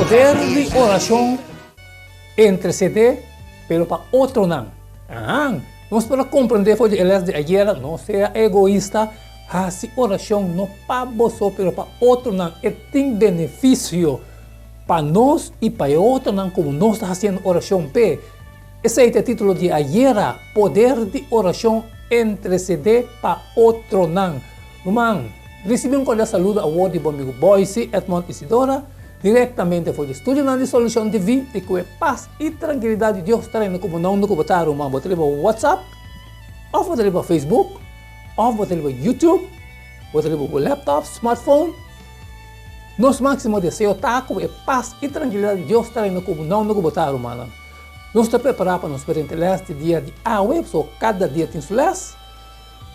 Poder di orashon intersedé pero pa otronan. Ahan, nos por a komprendé for di e lès di ayera, no sea egoista, hasi orashon no pa bo so pero pa otronan. E tin benefisio pa nos i pa e otronan komo nos ta hasiendo orashon p'e. Esei ta e título di ayera, Poder di Orashon Intersedé pa Otronan. Ruman, risibí un kordial saludo awor di bo amigu Boyce Edmond Isidora, direktamente for di estudionan di Solushon TV, i ku e pas i trankilidat di Dios ta reina ku bo na unda ku bo ta, ruman. Bo ta riba WhatsApp, òf bo ta riba Facebook, òf bo ta riba YouTube, bo ta riba bo laptop, smartphone. Nos máksimo deseo ta ku e pas i trankilidat di Dios ta reina ku bo na unda ku bo ta, rumannan. Nos ta prepará pa nos presente lès di dia di awe, pasobra kada dia tin su lès.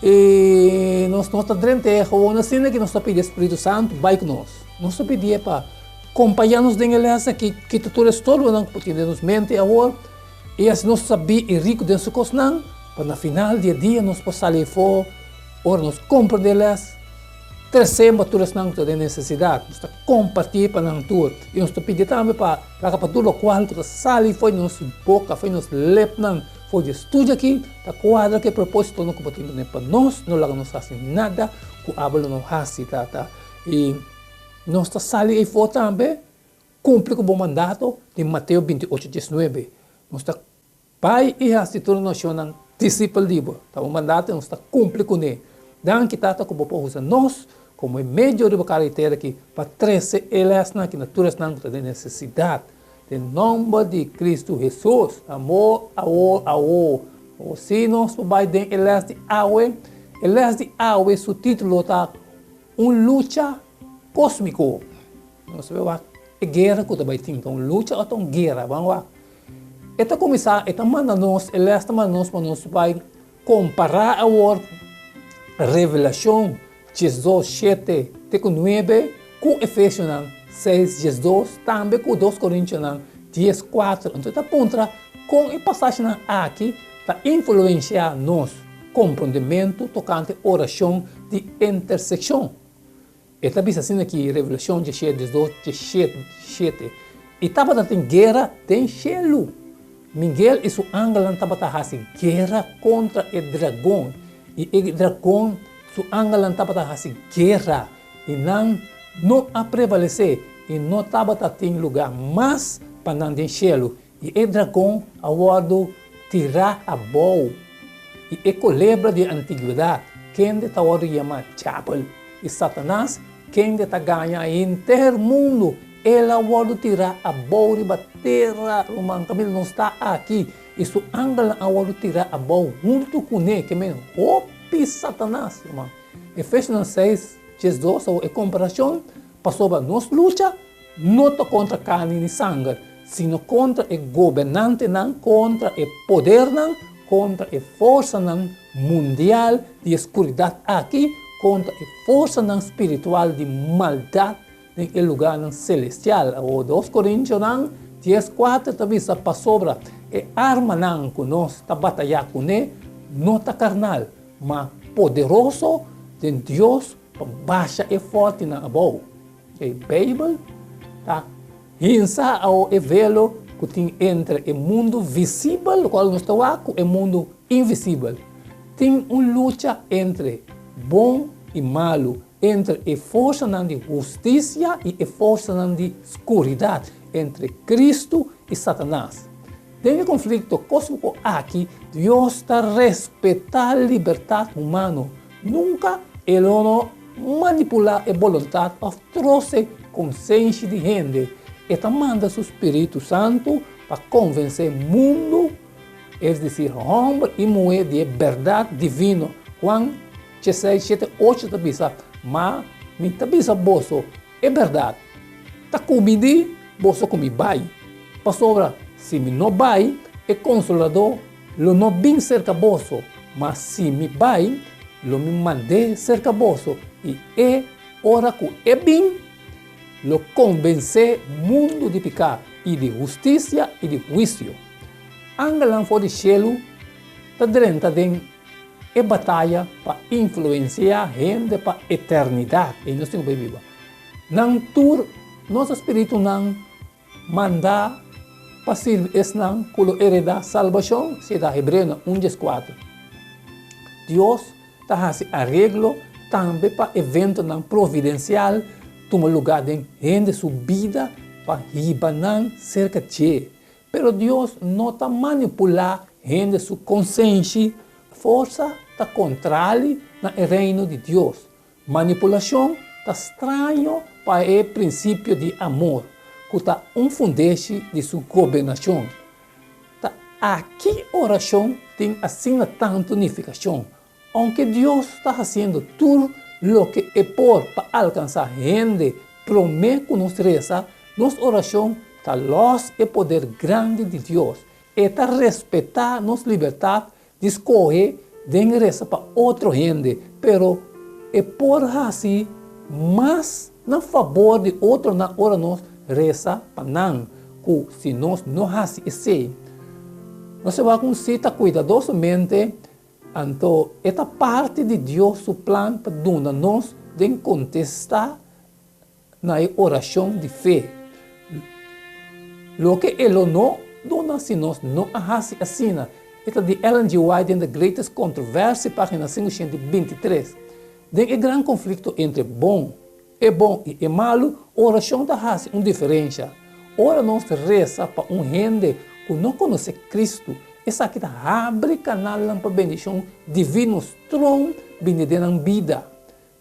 I nos no ta drenta e gewoon asina ki nos ta pidi e Spiritu Santu bai ku nos. Nos ta pidié pa kompañá nos den e lès aki, kita tur e storbonan ku por tin den nos mente awor, i hasi nos sabí i riku den su kosnan, pa na final di e dia nos por sali afó ora nos komprendé e lès. Tresé pa tur esnan ku ta den nesesidat. Nos ta kompartí pa nan tur. I nos ta pidi tambe pa laga pa tur lokual ku ta sali for di nos boka, for di nos lepnan, for di e studio aki, ta kuadra ku e propósitonan ku bo tin pone pa nos. No laga nos hasi nada ku abo lo no hasi, Tata. I nos ta sali eifor tambe kumpli ku bo mandato di Mateo 28, 19. Nos ta Bai i hasi tur nashonnan disipel di bo. Ta un mandato i nos ta kumpli kuné. Danki, Tata, ku bo por usa nos komo e medio riba kara di tera aki pa trese e lèsnan aki na tur esnan ku ta den nesesidat. Den nòmber di Kristu Hesus. Amor, awor, awor. Awor si nos por bai den e lès di awe. E lès di awe su título ta Un lucha kósmiko. Nos ta bai wak e guera ku ta bai tin. Ta un lucha òf ta un guera? Ban wak. E ta kuminsá, e ta manda nos, e lès ta manda nos pa nos bai kompará awor Revelashon 12, shete te ku nuebe ku Efesionan 6, 12, tambe ku 2 Korintionan 10, 4. Anto e ta puntra kon e pasashinan aki ta influensiá nos komprondementu tokante orashon di intersekshon. E ta bisa asina ki Revelashon diesshete, diesdos, diesshete, I tabata tin guera den shelu. Miguel i su angelnan tabata hasi guera kontra e dragon, i e dragon su angelnan tabata hasi guera, i nan no a prevalesé, i no tabata tin lugá mas pa nan den shelu. I e dragon a wòrdu tirá abou, i e kolebra di antigwedat, kende ta wòrdu yamá Djabel i Satanas, kende ta gaña henter mundu, el a wòrdu tirá abou riba tera. Ruman, kaminda nos ta aki, i su angelnan a wòrdu tirá abou huntu kuné, ke men hopi Satanas, ruman. Efesionan 6, 12, e komparashon, pasobra nos lucha No ta kontra karni ni sanger, sino kontra e gobernantenan, kontra e podernan, kontra e forsanan mundial di e skuridat aki, kontra e forsanan spiritual di maldat den e lugánan selestial. Awor, 2 Korintionan 10, 4 ta bisa, Pasobra e armanan ku nos ta batayá kuné no ta karnal, ma poderoso den Dios pa basha e fòrtinan abou. E Beibel ta hinsa awo e velo ku tin entre e mundu visibel, lokual nos ta wak, ku e mundu invisibel. Tin un lucha entre bon i malu, entre e forsanan di hustisia i e forsanan di skuridat, entre Kristu i Satanas. Den e konflikto kósmiko aki, Dios ta respetá libertat humano. Nunka e lo no manipulá e boluntat òf trose konsenshi di hende. E ta manda su spiritu santu pa konvensé mundu, es desir hòmber i muhé, di e bèrdat divino. Juan 16, 7, 8 ta bisa, Ma mi ta bisa boso e bèrdat, ta ku mi di boso ku mi bai, pasobra si mi no bai, e Konsoladó Lo no bin serka boso, ma si mi bai, lo mi mand'é serka boso, i e ora ku e bin, lo konvensé mundu di piká i di hustisia i di huisio. Angelnan for di shelu ta drenta den e bataya pa influensiá hende pa eternidat. Ei nos tin ku bai biba. Nan tur, nos spiritunan. Mandá pa sirbi esnan ku lo heredá salbashon, si ta Hebreonan un dieskuater. Dios ta hasi areglo tambe pa eventonan providensial tuma lugá den hende su bida pa hiba nan serka dje. Pero Dios no ta manipulá hende su konsenshi, forsa ta kontrali na e Reino di Dios. Manipulashon ta straño pa e prinsipio di amor, ku ta un fundeshi di su gobernashon. Ta aki orashon tin asina tantu nifikashon. Ounke Dios ta hasiendo tur loke e por pa alkansá hende promé ku nos resa, nos orashon ta lòs e poder grandi di Dios. E ta respetá nos libertat di skohe den resa pa otro hende, pero e por hasi mas na fabor di otronan ora nos resa pa nan ku si nos no hasi esei. Nos a wak un sita kuidadosamente, anto e ta parti di Dios su plan pa duna nos den kontestá na e orashon di fe. Loke e lo no duna si nos no a hasi asina, e ta di Ellen G. White den The Greatest Controversy, página 523. Den e gran konflikto entre bon, e bon i e malu, orashon ta hasi un diferensha. Ora nos resa pa un hende ku no konosé Kristu, esaki ta habri kanalnan pa bendishon divino strong bini den nan bida.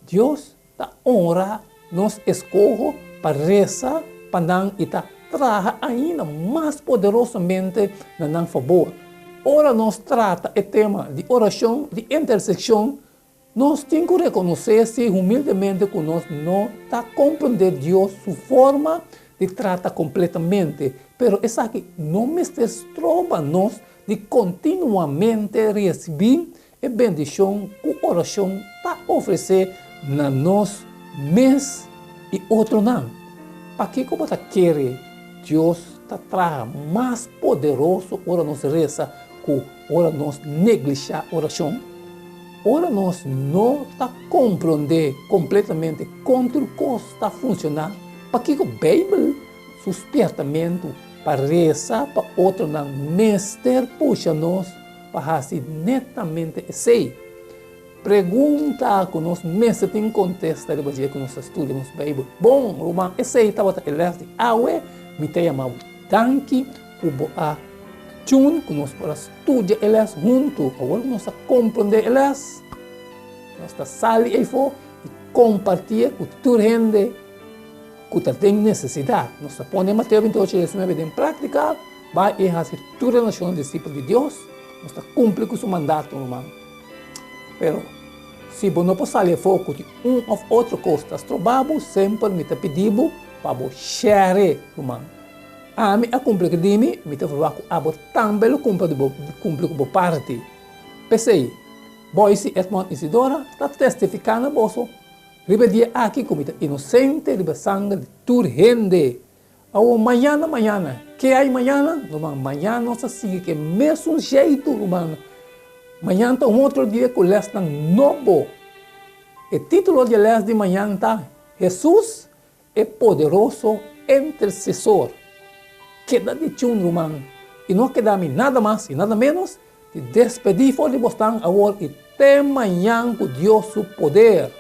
Dios Ta honra nos eskoho pa resa pa nan i ta traha ainda mas poderosamente na nan fabor. Ora nos trata e tema di orashon di intersekshon, nos tin ku rekonosé si humildemente ku nos no ta komprendé Dios su forma di trata kompletamente, pero esaki no mester stroba nos di kontinuamente risibí E bendishon ku orashon ta ofresé na nos mes i otronan. Pakiko bo ta kere Dios ta traha mas poderoso ora nos resa ku ora nos neglishá orashon? Ora nos no ta komprondé kompletamente kon tur kos ta funshoná, pakiko Beibel su spièrtamentu pa resa pa otronan mester pusha nos pa hasi netamente esei. Pregunta ku nos mester tin kontesta riba dje ku nos ta studia nos Beibel. Bon, ruman, esei tabata e lès di awe. Mi ta yama bo danki ku bo a tune ku nos por a studia e lès huntu. Awor ku nos a komprondé e lès, nos ta sali eifó i kompartié ku tur hende ku ta den nesesidat. Nos ta pone Mateo 28, 19 den práktika. Bai i hasi tur e nashonnan disipel di Dios, nos ta kumpli ku su mandato, ruman. Pero, si bo no por sali afó ku tin un òf otro kos ta stroba bo, semper mi ta pidi bo pa bo share, ruman. Ami a kumpli ku di mi, mi ta ferwagt ku abo tambe lo kumpli di bo, kumpli ku bo parti. P'esei, Boyce, Edmond i Isidora ta testifiká na boso riba e dia aki ku mi ta inosente riba sanger di tur hende. Awor mañana mañana, ke hay mañana? Ruman, mañana nos ta sigui ku e mesun jeitu, ruman. Mañana ta un otro dia ku lèsnan nobo. E título di e lès di mañana ta, Hesus, e poderoso intersesor. Keda di chun, ruman, i no keda mi nada mas i nada ménos di despedí for di bosnan awor i te mañan ku Dios su poder.